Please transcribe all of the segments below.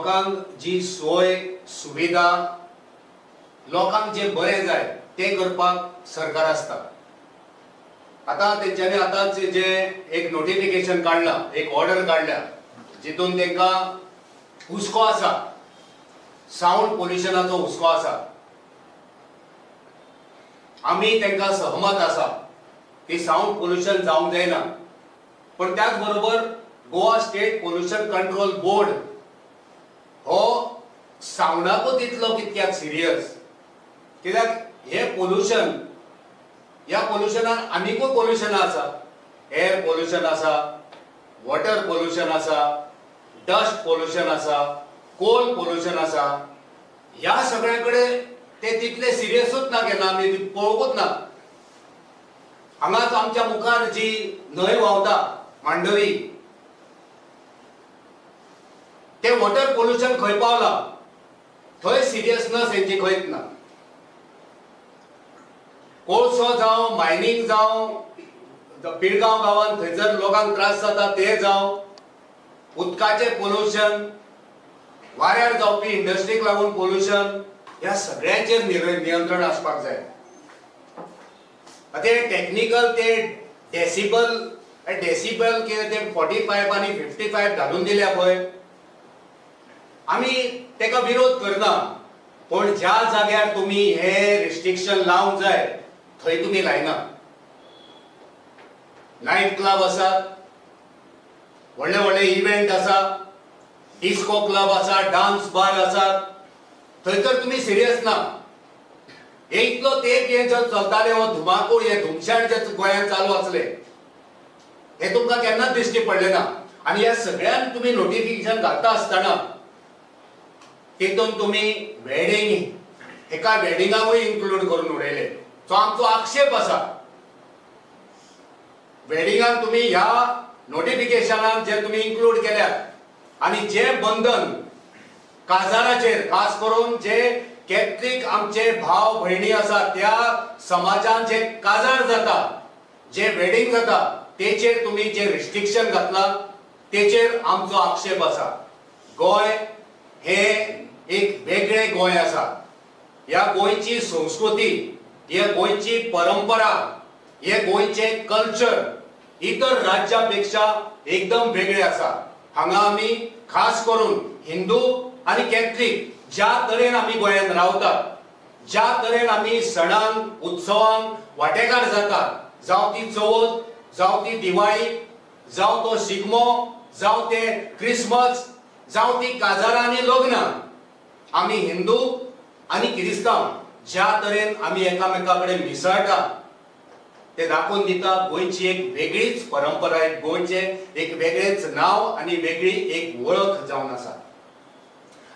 लोकांक जी सोय सुविधा, लोकांक जे बरें जाय तें करपाक सरकार आसता. आतां तेंच्यांनी आतांच जे एक नोटिफिकेशन काडलां, एक ऑर्डर काडल्या, जितून तांकां हुस्को आसा, सावंड पोल्युशनाचो हुस्को आसा. आमी तांकां सहमत आसा की सावंड पोल्युशन जावंक जायना, पण त्याच बरोबर Goa State Pollution Control Board हो सावंडाकूच इतलो कित्याक सिरियस? कित्याक हे पोल्युशन, ह्या पोल्युशनान आनिकूय पोल्युशनां आसा. एअर पोल्युशन आसा, वॉटर पोल्युशन आसा, डस्ट पोल्युशन आसा, कोल पोल्युशन आसा. ह्या सगळ्या कडेन ते तितले सिरियसूच ना केन्ना आमी पळोवंकूच ना. हांगाच आमच्या मुखार जी न्हंय व्हांवता, मांडवी, ते वॉटर पोल्युशन खंय पावला, थंय सिरियसनस हेंची खंयच ना. कोळसो जावं, मायनींग जावं, पिळगांव गांवांत थंयसर लोकांक त्रास जाता ते जावं, उदकाचें पोल्युशन, वाऱ्यार जावपी इंडस्ट्रीक लागून पोल्युशन, ह्या सगळ्यांचेर नियंत्रण आसपाक जाय. आतां ते टॅक्निकल ते डेसिबल डेसिबल कितें ते 45 आनी 55 घालून दिल्या पळय, आमी तेका विरोध करना, पण ज्या जाग्यार तुमी हे रिस्ट्रिक्शन लावंक जाय थंय तुमी लायना. नायट क्लब आसात, व्हडले व्हडले इव्हेंट आसा, डिस्को क्लब आसा, डान्स बार आसात, थंयसर तुमी सिरियस ना. हे इतलो तेंप हे जे चलताले, हो धुमाकूळ, हे धुमशाण जे गोंयांत चालू आसले, हे तुमकां केन्नाच दिश्टी पडले ना. आनी ह्या सगळ्यांक तुमी नोटिफिकेशन घालता आसतना तितून तुमी वेडिंग, एका वेडिंगाकूय इन्क्लूड करून उडयले. सो आमचो आक्षेप आसा, वेडिंगाक तुमी ह्या नोटिफिकेशनान जे तुमी इन्क्लूड केल्यात आनी जे बंधन काजाराचेर, खास करून जे कॅथलीक आमचे भाव भयणी आसा, त्या समाजान जे काजार जाता, जे वेडिंग जाता, तेचेर तुमी जे रिस्ट्रिक्शन घातला तेचेर आमचो आक्षेप आसा. गोंय हे एक वेगळें गोंय आसा. ह्या गोंयची संस्कृती, हे गोंयची परंपरा, हे गोंयचे कल्चर इतर राज्या पेक्षा एकदम वेगळे आसा. हांगा आमी खास करून हिंदू आनी कॅथलीक ज्या तरेन आमी गोंयांत रावतात, ज्या तरेन आमी सणांक उत्सवांक वांटेकार जातात, जावं ती चवथ, जावं ती दिवाळी, जावं तो शिगमो, जावं ते क्रिसमस, जावं ती काजारां आनी लग्नां, आमी हिंदू आनी किरिस्तांव ज्या तरेन आमी एकामेका कडेन मिसळटा ते दाखोवन दिता गोंयची एक वेगळीच परंपरा, एक गोंयचें एक वेगळेच नांव आनी वेगळी एक वळख जावन आसा.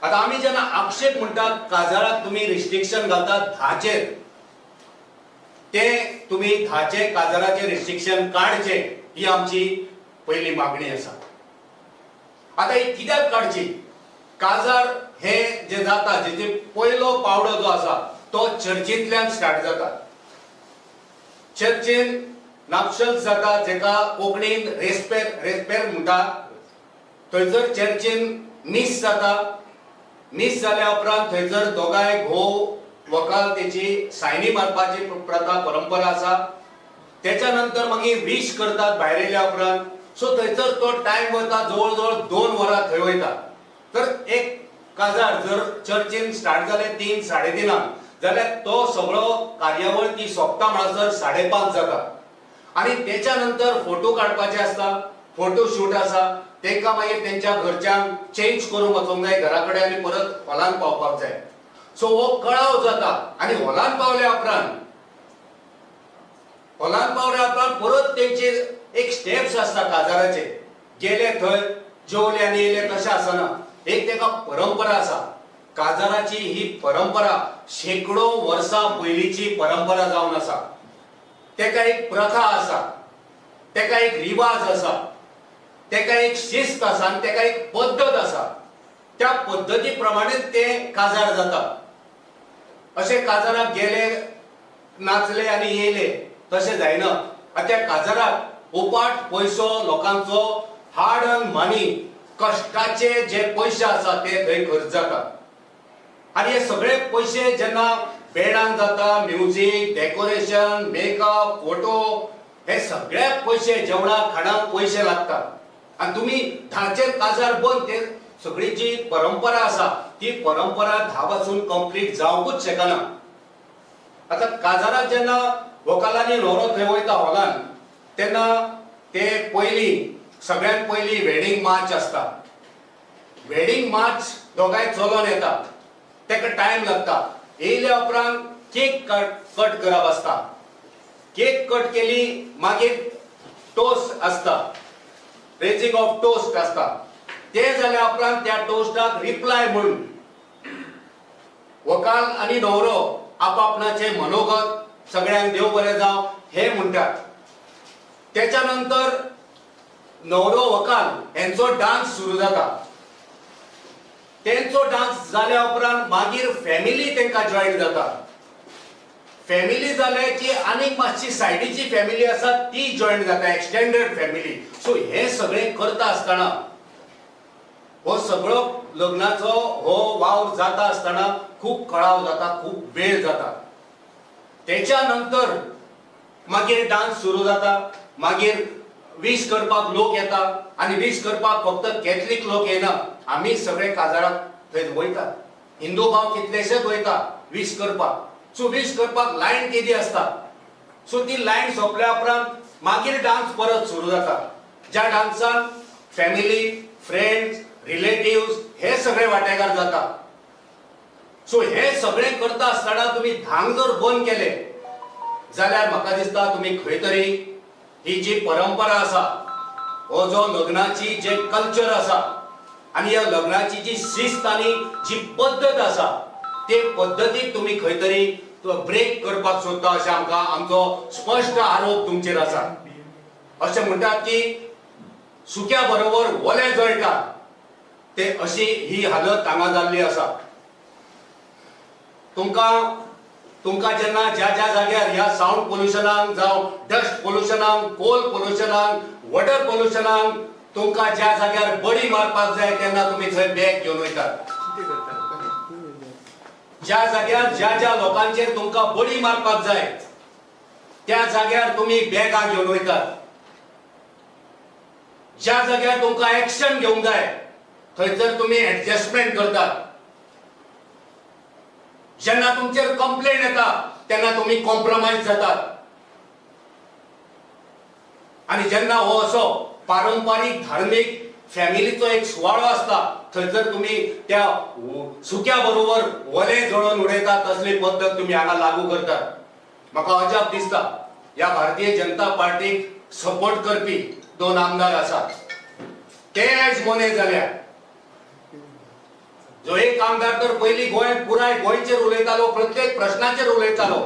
आतां आमी जेन्ना आक्षेप म्हणटात, काजाराक तुमी रिस्ट्रिक्शन घालतात 10चेर, ते तुमी 10चे काजाराचे रिस्ट्रिक्शन काडचे ही आमची पयली मागणी आसा. आतां ही कित्याक काडची? काजार हे जे जाता, जेचे पयलो पावडो जो आसा तो चर्चींतल्यान स्टार्ट जाता. चर्चीन नापशल जाता, जेका कोंकणीन रेस्पेर रेस्पेर म्हणटा. थंयसर चर्चीन मीस जाता. मीस जाल्या उपरांत थंयसर दोगांय घोव व्हंकल तेची सायनी मारपाची प्रथा परंपरा आसा. त्याच्या नंतर मागीर वीश करतात भायर येयल्या उपरांत. सो थंयसर तो टायम वता, जवळ जवळ 2 वरां थंय वयता. तर एक काजार जर चर्चीन स्टार्ट जाले 3 3:30 जाल्यार तो सगळो कार्यावळ ती सोंपता म्हणसर 5:30 जाता. आनी तेच्या नंतर फोटो काडपाचे आसता, फोटो शूट आसा. तेंकां मागीर तेंच्या घरच्यांक चेंज करूंक वचोंक जाय घरा कडेन आनी परत हॉलान पावपाक जाय. सो हो कळाव जाता आनी हॉलान पावल्या उपरांत परत तेंचे एक स्टेप्स आसता काजाराचे. गेले थंय, जेवले आनी येयले तशें आसना. एक तेका परंपरा आसा. काजाराची ही परंपरा शेकडो वर्सां पयलींची परंपरा जावन आसा. तेका एक प्रथा आसा, तेका एक रिवाज आसा, तेका एक शिस्त आसा आनी तेका एक पद्दत आसा. त्या पद्दती प्रमाणे ते काजार जाता. अशें काजाराक गेले, नाचले आनी येयले तशें जायना. आनी त्या काजाराक उपाट पयसो, लोकांचो हार्ड अर्न मनी कश्टाचे जे पयशे आसा ते थंय खर्च जाता. आनी हे सगळे पयशे जेन्ना बेणान जाता, म्युजीक, डेकोरेशन, मेकअप, फोटो, हे सगळे पयशे जेवणाक खाणाक पयशे लागतात. आनी तुमी 10चेर काजार बंद, ते सगळी जी परंपरा आसा ती परंपरा 10 पासून कंप्लीट जावंकूच शकना. आतां काजाराक जेन्ना व्हंकल आनी न्हवरो थंय वयता हॉलान, तेन्ना ते पयलीं सगळ्यात पयलीं वेडींग मार्च आसता. वेडींग मार्च दोगांय चलोन येता, ताका टायम लागता. येयल्या उपरांत केक कट करप आसता. केक कट केली मागीर टोस्ट आसता, रेजिंग ऑफ टोस्ट आसता. ते जाल्या उपरांत त्या टोस्टाक रिप्लाय म्हणून व्हंकल आनी न्हवरो आपापणाचे मनोगत सगळ्यांक देव बरें जावं हे म्हणटात. त्याच्या नंतर न्हवरो व्हंकल हेंचो डान्स सुरू जाता. तेंचो डान्स जाल्या उपरांत मागीर फॅमिली तेंकां जॉयन जाता. फॅमिली जाले की आनीक मातशी सायडीची फॅमिली आसा ती जॉयन जाता, एक्सटेंडेड फॅमिली. सो हे सगळें करता आसतना, हो सगळो लग्नाचो हो वावर जाता आसतना खूब कळाव जाता, खूब वेळ जाता. तेच्या नंतर मागीर डान्स सुरू जाता. मागीर वीश करपाक लोक येता आनी वीश करपाक फक्त कॅथलीक लोक येना, आमी सगळे काजाराक थंय वयतात. हिंदू भाव कितलेशेच वयता वीश करपाक. सो वीश करपाक लायन केदी आसता. सो ती लायन सोंपल्या उपरांत मागीर डान्स परत सुरू जाता, ज्या डान्सान फॅमिली, फ्रेंड्स, रिलेटिव्स हे सगळे वांटेकार जाता. सो हे सगळे करता आसतना तुमी 10क जर बंद केले जाल्यार म्हाका दिसता तुमी खंय तरी ही जी परंपरा आसा, हो जो लग्नाची जे कल्चर आसा आनी ह्या लग्नाची जी शिस्त आनी जी पद्दत आसा ते पद्दतीक तुमी खंय तरी ब्रेक करपाक सोदता अशें आमकां आमचो स्पश्ट आरोप तुमचेर आसा. अशें म्हणटात की सुक्या बरोबर ओलें जळटा, ते अशी ही हालत हांगा जाल्ली आसा. तुमकां तुमकां जेन्ना ज्या ज्या जाग्यार ह्या सावंड पोल्युशनाक जावं डस्ट पोल्युशनाक, कोल पोल्युशनाक, वॉटर पोल्युशनाक तुमकां ज्या जाग्यार बडी मारपाक जाय तेन्ना तुमी थंय बॅग घेवन वयतात. ज्या जाग्यार ज्या ज्या लोकांचेर तुमकां बडी मारपाक जाय त्या जाग्यार तुमी बॅगां घेवन वयतात. ज्या जाग्यार तुमकां एक्शन घेवंक जाय थंयसर तुमी एडजस्टमेंट करतात. जेन्ना तुमचेर कंप्लेन येता तेन्ना तुमी कॉम्प्रोमायज जातात. आनी जेन्ना हो असो पारंपारीक धार्मीक फॅमिलीचो एक सुवाळो आसता थंयसर तुमी त्या सुक्या बरोबर वले जळोवन उडयतात, तसली पद्दत तुमी हांगा लागू करतात. म्हाका अजाप दिसता ह्या भारतीय जनता पार्टीक सपोर्ट करपी 2 आमदार आसात ते आयज मोने जाल्या. जो एक आमदार तर पयलीं गोंय पुराय गोंयचेर उलयतालो, प्रत्येक प्रश्नाचेर उलयतालो,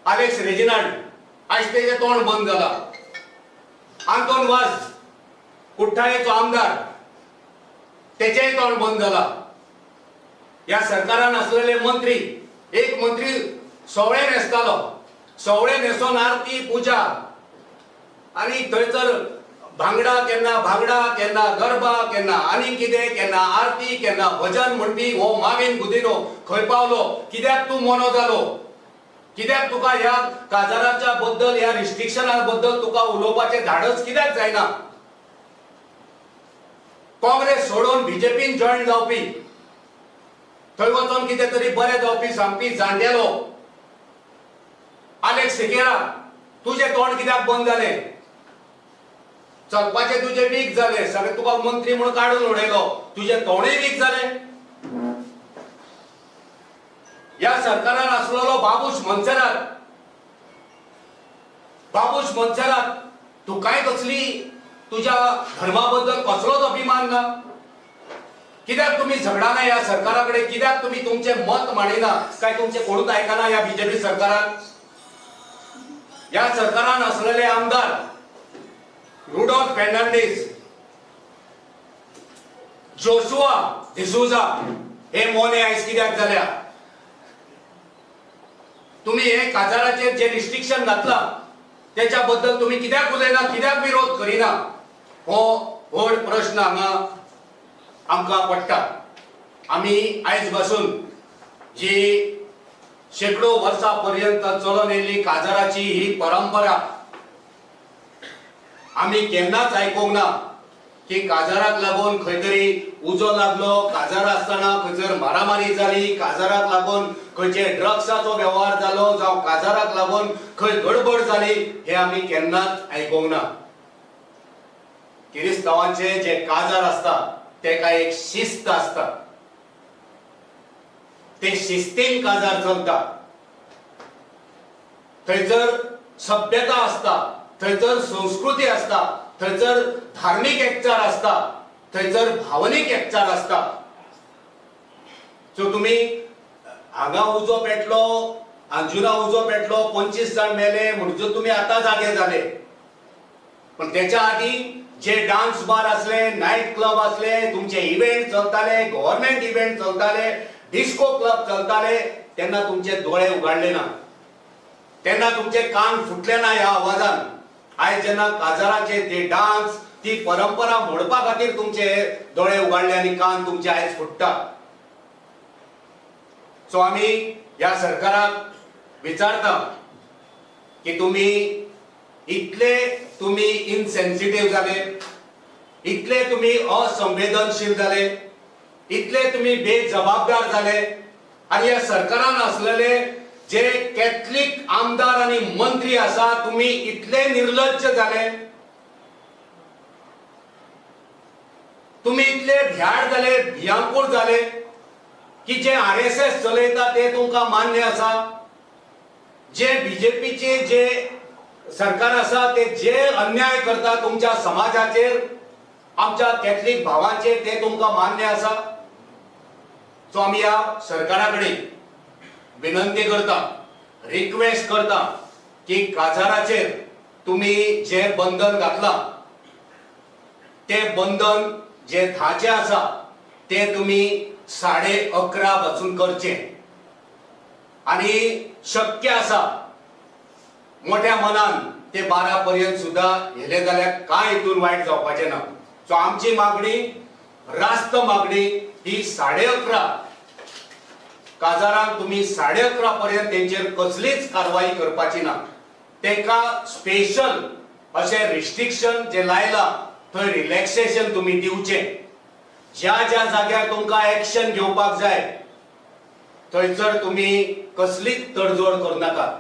आलेक्स रेजिनाल्ड, आयज तेजें तोंड बंद जाला. आंतोन वाज कुठ्ठाळेचो आमदार, तेचेंय तोंड बंद जाला. ह्या सरकारान आसलेले मंत्री, एक मंत्री सवळे न्हेसतालो, सवळे न्हेसोन आरती पुजा आनी थंयसर भांगडा, केन्ना भांगडा, केन्ना गरबा, केन्ना आनी कितें, केन्ना आरती, केन्ना भजन म्हणपी हो माविन गुदिनो खंय पावलो? कित्याक तूं मोनो जालो? कित्याक तुका ह्या काजाराच्या बद्दल, ह्या रिस्ट्रिक्शना बद्दल तुका उलोवपाचें धाडस कित्याक जायना? काँग्रेस सोडून बीजेपीन जॉयन जावपी, थंय वचोन कितें तरी बरें जावपी सांगपी जाणटेलो आलेक्स सिकेरा, तुजें तोंड कित्याक बंद जालें? चलपाचें तुजें वीक जालें, सगळें तुका मंत्री म्हणून काडून उडयलो, तुजें तोंडूय वीक जालें. ह्या सरकारान आसलेलो बाबूश मोन्सेरात, बाबूश मोन्सेरात, तुकाय कसली तुज्या धर्मा बद्दल कसलोच अभिमान ना? कित्याक तुमी झगडाना ह्या सरकारा कडेन? कित्याक तुमी तुमचें मत मांडिना? काय तुमचें कोणूच आयकना ह्या बीजेपी सरकारान? ह्या सरकारान आसलेले आमदार रुडोल्फ फेर्नांडीस, जोशुआ डिसोजा हे मोने आयज कित्याक जाल्या? तुमी हे काजाराचेर जे रिस्ट्रिक्शन घातला त्याच्या बद्दल तुम्ही कित्याक उलयना, कित्याक विरोध करिना? हो व्हड प्रश्न हांगा आमकां पडटा. आमी आयज बसून जी शेकडो वर्सां पर्यंत चलून येयल्ली काजाराची ही परंपरा आमी केन्नाच आयकूंक ना की काजाराक लागून खंय तरी उजो लागलो, काजार आसतना खंयसर मारामारी जाली, काजाराक लागून खंयचे ड्रग्साचो वेव्हार जालो जावं काजाराक लागून खंय गडबड जाली, हे आमी केन्नाच आयकूंक ना. किरिस्तांवांचे जे काजार आसता तेका एक शिस्त आसता, ते शिस्तीन काजार चलता. थंयसर सभ्यता आसता, थंयसर संस्कृती आसता, थंयसर धार्मीक एकचार आसता, थंयसर भावनीक एकचार आसता. सो तुमी हांगा उजो पेटलो, अंजुना उजो पेटलो, 25 जाण मेले म्हणजे तुमी आतां जागे जाले, पण त्याच्या आदी जे डान्स बार असले, नायट क्लब असले, तुमचे इव्हेंट चलताले, गव्हर्नमेंट इव्हेंट चलताले, डिस्को क्लब चलताले, तेन्ना तुमचे दोळे उगाडले ना, तेन्ना तुमचे कान फुटले ना ह्या आवाजान. आयज जेन्ना काजाराचे ते डान्स, ती परंपरा मोडपा खातीर तुमचे दोळे उगाडले आनी कान तुमचे आयज फुट्टा. सो आमी ह्या सरकाराक विचारता की तुमी इतले तुमी इनसेन्सिटीव जाले, इतले तुमी असंवेदनशील जाले, इतले तुमी बेजबाबदार जाले आनी ह्या सरकारान आसलेले जे कॅथलीक आमदार आनी मंत्री आसा तुमी इतले निर्लज्ज जाले, तुमी इतले भ्याड जाले, भियांकूळ जाले की जे RSS चलयता ते तुमकां मान्य आसा, जे बीजेपीचे जे सरकार आसा ते जे अन्याय करता तुमच्या समाजाचेर, आमच्या कॅथलीक भावांचेर, ते तुमकां मान्य आसा. सो आमी ह्या सरकारा कडेन विनंती करता, रिक्वेस्ट करता की काजाराचेर तुमी जे बंधन घातला ते बंधन जे 10चें आसा ते तुमी 11:30 पासून करचें आनी शक्य आसा मोठ्या मनान ते 12 पर्यंत सुद्धा हेले जाल्यार कांय हितून वायट जावपाचें ना. सो आमची मागणी, रास्त मागणी ही 11:30 काजारांक तुमी 11:30 पर्यंत तेंचेर कसलीच कारवाई करपाची ना. तेका स्पेशल अशें रिस्ट्रिक्शन जे लायलां थंय रिलॅक्सेशन तुमी दिवचें. ज्या ज्या जाग्यार तुमकां एक्शन घेवपाक जाय थंयसर तुमी कसलीच तडजोड करनाकात.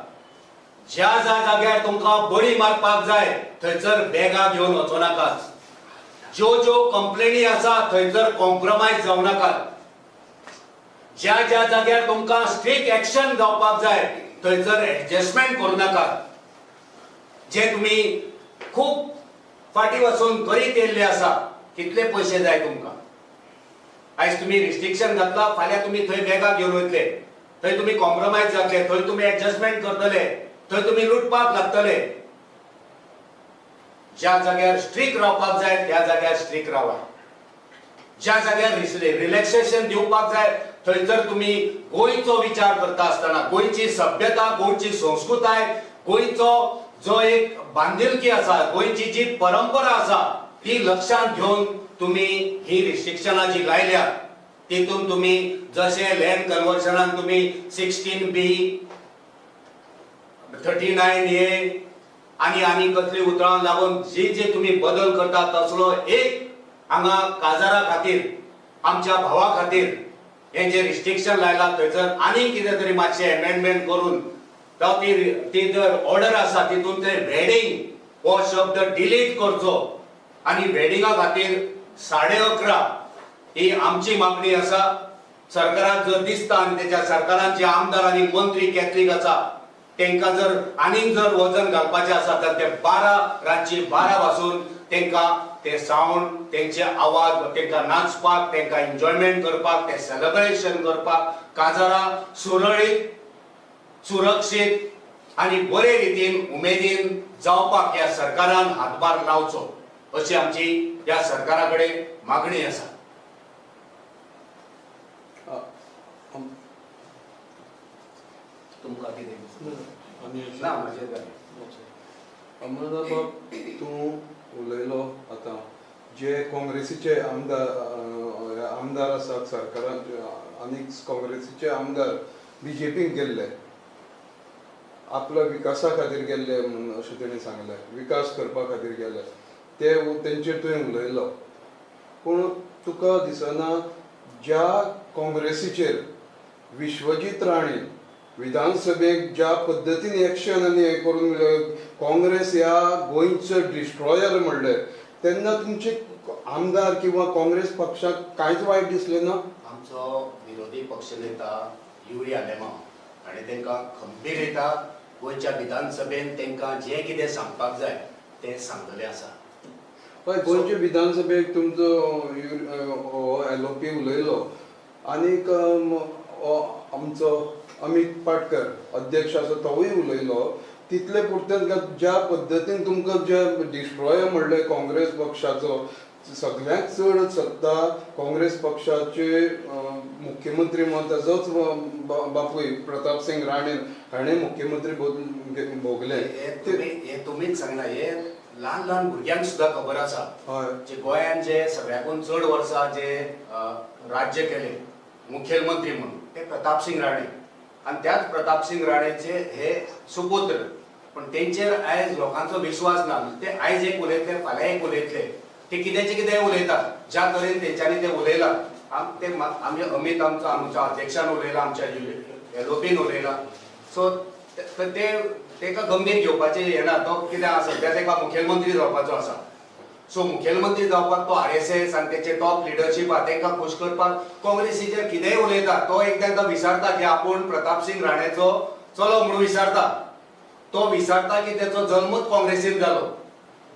ज्या ज्या जाग्यार तुमकां बडी मारपाक जाय थंयसर बॅगां घेवन वचो नाकात. ज्यो ज्यो कंप्लेनी आसा थंयसर कॉम्प्रोमायज जावं नाकात. ज्या ज्या जाग्यार तुमकां स्ट्रीक एक्शन जावपाक जाय थंयसर एडजस्टमेंट करूं नाकात. जे तुमी खूब फाटीं वचून करीत येयल्ले आसा, कितले पयशे जाय तुमकां? आयज तुमी रिस्ट्रिक्शन घातला, फाल्यां तुमी थंय बॅगां घेवन वयतले, थंय तुमी कॉम्प्रोमायज जातले, थंय तुमी एडजस्टमेंट करतले, थंय तुमी लुटपाक लागतले. ज्या जाग्यार स्ट्रीक रावपाक जाय त्या जाग्यार स्ट्रीक रावा. ज्या जाग्यार रिलॅक्सेशन दिवपाक जाय थंयसर तुमी गोंयचो विचार करता आसतना गोंयची सभ्यता, गोंयची संस्कृताय, गोंयचो जो एक बांदिलकी आसा, गोंयची जी परंपरा आसा ती लक्षांत घेवन तुमी ही रिस्ट्रिक्शनां जी लायल्या तितून तुमी जशें लँड कन्वर्शनान तुमी 16B, 39A आनी आनी कसली उतरां लागून जे जे तुमी बदल करता तसलो एक हांगा काजारा खातीर, आमच्या भावा खातीर हे जे रिस्ट्रिक्शन लायला थंयसर आनी कितें तरी मातशें एमेंडमेंट करून जावं ती जर ऑर्डर आसा तितून ते वेडिंग हो शब्द डिलीट करचो आनी वेडिंगा खातीर 11:30 ही आमची मागणी आसा. सरकाराक जर दिसता आनी तेच्या सरकारान जे आमदार आनी मंत्री कॅथलीक आसा तेंकां जर आनीक जर वजन घालपाचें आसा तर ते 12 रातची 12 पासून तेंकां ते सावंड, तेंचे आवाज, तेंकां नाचपाक, तेंकां एन्जॉयमेंट करपाक, ते सेलेब्रेशन करपाक काजारां सुरळीत, सुरक्षीत आनी बरे रितीन उमेदीन जावपाक ह्या सरकारान हातभार लावचो अशी आमची ह्या सरकारा कडेन मागणी आसा. तुमकां कितें ना म्हजें जालें. अमरनाथ बाब, तूं उलयलो आतां जे काँग्रेसीचे आमदार आमदार आसात सरकारान आनी काँग्रेसीचे आमदार बीजेपीक गेल्ले, आपल्या विकासा खातीर गेल्ले म्हणून अशें तेणी सांगलें, विकास करपा खातीर गेले ते, तेंचेर तुवें उलयलो. पूण तुका दिसना ज्या काँग्रेसीचेर विश्वजीत राणे विधानसभेक ज्या पद्दतीन एक्शन आनी हें करून काँग्रेस ह्या गोंयचो डिस्ट्रॉयर म्हणलें, तेन्ना तुमचे आमदार किंवा काँग्रेस पक्षाक कांयच वायट दिसलें ना? आमचो विरोधी पक्षनेता युरी आलेमांव हाणें तांकां खंबीर रिता गोंयच्या विधानसभेन तांकां जें कितें सांगपाक जाय तें सांगलेलें आसा. हय, गोंयचे विधानसभेक तुमचो हो एलओपी उलयलो आनीक आमचो अमीत पाटकर अध्यक्ष आसा तोवूय उलयलो. तितले पुरतें ज्या पद्दतीन तुमकां जे डिस्ट्रॉय म्हणलें काँग्रेस पक्षाचो, सगळ्यांत चड सत्ता काँग्रेस पक्षाचे मुख्यमंत्री म्हण ताजोच बापूय प्रतापसिंग राणे हाणें मुख्यमंत्री भोगले. हे तुमीच सांगना, हे ल्हान ल्हान भुरग्यांक सुद्दां खबर आसा. हय. जे गोंयान जे सगळ्याकून चड वर्सां जे राज्य केलें मुखेलमंत्री म्हणून ते प्रतापसिंग राणे, आनी त्याच प्रतापसिंग राणेचे हे सुपुत्र. पण तेंचेर आयज लोकांचो विश्वास ना. ते आयज एक उलयतले, फाल्यां एक उलयतले, ते कित्याचें कितेंय उलयतात. ज्या तरेन तेंच्यांनी ते उलयलां, ते आमचे अमीत आमचो आमच्या अध्यक्षान उलयला, आमच्या एलओपीन उलयला. सो ते तेका गंभीर घेवपाचें हें ना. तो कितें आसा, सद्या तेका मुखेलमंत्री जावपाचो आसा. सो मुखेलमंत्री जावपाक तो आरएसएस आनी तेचे टॉप लिडरशीप आहा तेंकां खूश करपाक काँग्रेसीचेर कितेंय उलयता. तो एकदां एकदां विसरता की आपूण प्रतापसिंग राणेचो चलो म्हणून विसरता. तो विसरता की तेचो जल्मूच काँग्रेसीन जालो.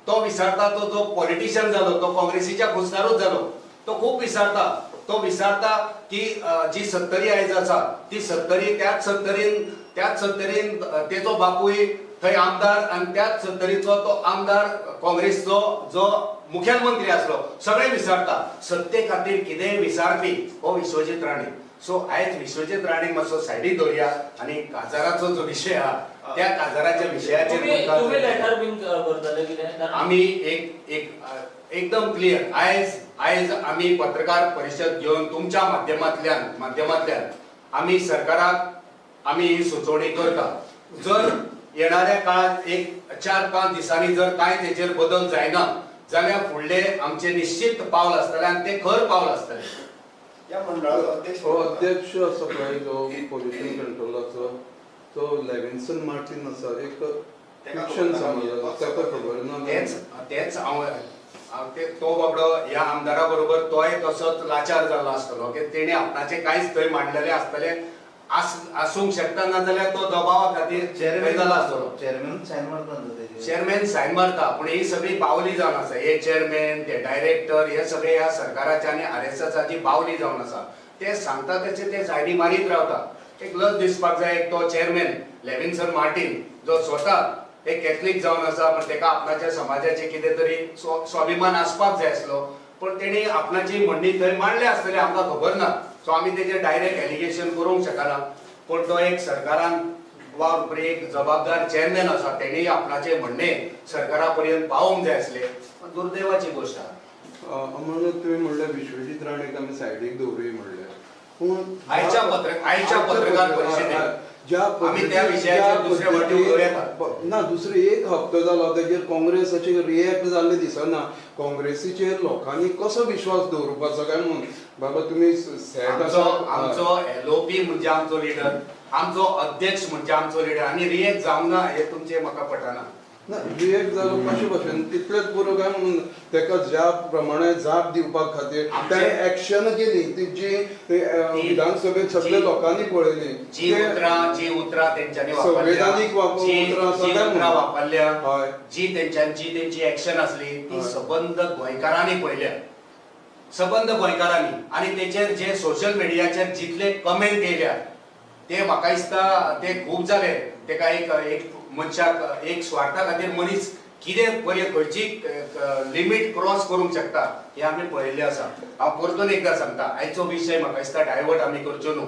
तो विसरता तो जो पॉलिटिशियन जालो तो काँग्रेसीच्या खुस्तारूच जालो. तो खूब विसरता. तो विसरता की जी सत्तरी आयज आसा ती सत्तरी त्याच सत्तरीन तेचो बापूय थंय आमदार आनी त्याच सत्तरीचो तो आमदार काँग्रेसचो जो मुखेलमंत्री आसलो. सगळे विसरता. सत्ते खातीर कितेंय विसरपी हो विश्वजीत राणे. सो आयज विश्वजीत राणे मातसो सायडीक दवरया आनी काजाराचो जो विशय आहा त्या काजाराच्या विशयाचेर तुमी लेटर बीन करतले कितें? आमी एक एक एकदम क्लियर आयज आयज आमी पत्रकार परिशद घेवन तुमच्या माध्यमांतल्यान आमी सरकाराक आमी ही सुचोवणी करता. जर येणाऱ्या काळात एक 4-5 दिसांनी जर कांय तेचेर बदल जायना जाल्यार फुडले आमचे निश्चित पावल आसतले आनी ते खर पावल आसतले. ह्या मंडळाचो अध्यक्ष हो अध्यक्ष आसा पळय जो पोल्युशन कंट्रोलाचो तो लेविन्सन मार्टीन आसा, एक फिक्शन समज, ताका खबर ना. तेच हांव तो बाबडो ह्या आमदारा बरोबर तोय तसोच लाचार जाल्लो आसतलो की तेणी आपणाचें कांयच थंय मांडलेलें आसतलें आसूंक शकता, ना जाल्यार तो दबावा खातीर थंय जाला आसतलो. चेअरमॅन सायन मारता न्हू तेजेर? चेअरमॅन सायन मारता, पूण ही सगळी बावली जावन आसा. हे चेअरमॅन, ते डायरेक्टर, हे सगळे ह्या सरकाराच्या आनी आरएसएसाची बावली जावन आसा. ते सांगता तेचे ते सायडी मारीत रावता. एक लज दिसपाक जाय. एक तो चेअरमॅन लेविन्सन मार्टीन जो स्वता एक कॅथलीक जावन आसा, पण तेका आपणाच्या समाजाचे कितें तरी स्वाभिमान आसपाक जाय आसलो, पण तेणी आपणाची म्हणणी थंय मांडल्या आसतली, आमकां खबर ना. सो आमी तेजेर डायरेक्ट एलिगेशन करूंक शकना. पूण तो एक सरकारान वा एक जबाबदार चेअरमॅन आसा, तेणी आपणाचें म्हणणें सरकारा पर्यंत पावोवंक जाय आसलें. पण दुर्दैवाची गोश्ट आहा. म्हणून तुवें म्हणलें विश्वजीत राणेक आमी सायडीक दवरुया म्हणलें, पूण आयच्या पत्रकार परिशदेक ज्या आमी त्या विशयाचेर दुसरे वाटे उलोवं येता. ना, दुसरे एक हप्तो जालो तेजेर काँग्रेसाचेर रिएक्ट जाल्लें दिसना. काँग्रेसीचेर लोकांनी कसो विश्वास दवरुपाचो काय म्हणून बाबा तुमी सेट आसा. आमचो एलओपी म्हणजे आमचो लिडर, आमचो अध्यक्ष म्हणजे आमचो लिडर, आनी रिएक्ट जावंक ना हें तुमचें म्हाका पटना. ना, रिएक्ट जालो कशे भशेन तितलेंच पुरो काय म्हणून तेका ज्या प्रमाणे जाप दिवपा खातीर ताणें एक्शन केली ती जी विधानसभेत सगळे लोकांनी पळयली. जी उतरां तेंच्यांनी संवैधानीक उतरां वापरल्या, जी तेंच्यांची तेंची एक्शन आसली ती सबंद गोंयकारांनी पळयल्या, सबंद गोंयकारांनी. आनी तेचेर जे सोशल मिडियाचेर जितले कमेंट येयल्या ते म्हाका दिसता ते खूब जाले. तेका एक एक मनशाक एक स्वार्था खातीर मनीस कितें बरें खंयची लिमीट क्रॉस करूंक शकता हें आमी पळयल्लें आसा. हांव परतून एकदां सांगता, आयचो विशय म्हाका दिसता डायवर्ट आमी करच्यो न्हू,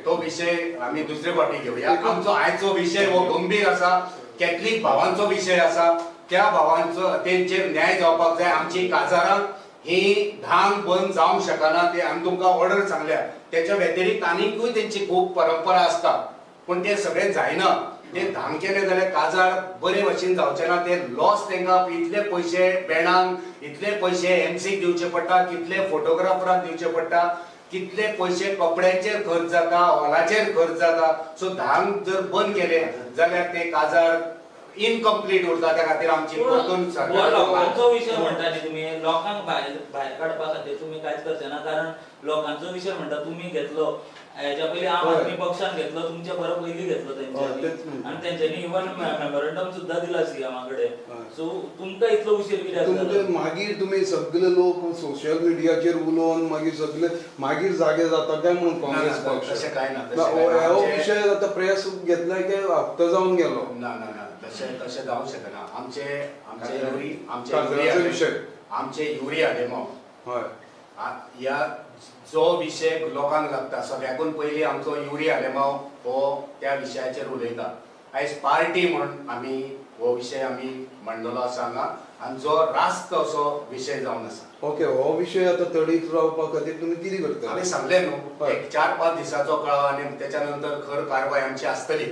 तो विशय आमी दुसरे फावटी घेवया. आमचो आयचो विशय हो गंभीर आसा, कॅथलीक भावांचो विशय आसा. त्या भावांचो तेंचेर न्याय जावपाक जाय. आमची काजारां ही धांक बंद जावंक शकना. ते आमी तुमकां ऑर्डर सांगल्या. तेच्या व्यतिरिक्त आनीकूय तेंची खूब परंपरा आसता, पूण ते सगळें जायना. ते धांक केले जाल्यार काजार बरे भशेन जावचे ना. ते लॉस तेंकां, इतले पयशे बँडांक, इतले पयशे एमसीक दिवचे पडटा, कितले फोटोग्राफराक दिवचे पडटा, कितले पयशे कपड्यांचेर खर्च जाता, हॉलाचेर खर्च जाता. सो धांक जर बंद केले जाल्यार ते काजार इनकम्प्लीट उरता. त्या खातीर आमची परतून हो सरकार लोकांचो विशय म्हणटा न्ही तुमी, लोकांक भायर भायर काडपा खातीर तुमी कांयच करचे ना, कारण लोकांचो विशय म्हणटा तुमी घेतलो. हेच्या पयलीं आम आदमी पक्षान घेतलो, तुमच्या बरो पयलीं घेतलो तेंच्यांनी, तेच म्हणटा. आनी तेंच्यांनी इवन मेमोरंडम सुद्दां दिला सीएमा कडेन. हय. सो तुमकां इतलो उशीर कित्याक तुमचे जालो? मागीर तुमी सगळे लोक सोशल मिडियाचेर उलोवन मागीर सगळे मागीर जागे जाता काय म्हणून काँग्रेस ना, ना, पक्ष तशें कांय ना, ना, तशें कांय ना. हो आमचे- विशय आतां प्रेस घेतला की हप्तो जावन गेलो. ना ना ना, तशें तशें जावंक शकना. आमचे आमचे युरी आमचे काजराचो युरी विशय. आमचे युरी आलेमांव हय. ह्या जो विशय लोकांक लागता, सगळ्याकून पयलीं आमचो युरी आलेमांव हो त्या विशयाचेर उलयता. आयज पार्टी म्हूण आमी हो विशय आमी मांडलेलो आसा हांगा, आनी जो रास्त असो विशय जावन आसा. ओके, हो विशय आतां तडीक रावपा खातीर तुमी कितें करतले? आमी सांगलें न्हू, हय. एक 4-5 दिसाचो कळाव आनी त्याच्या नंतर खर कारवाय आमची आसतली.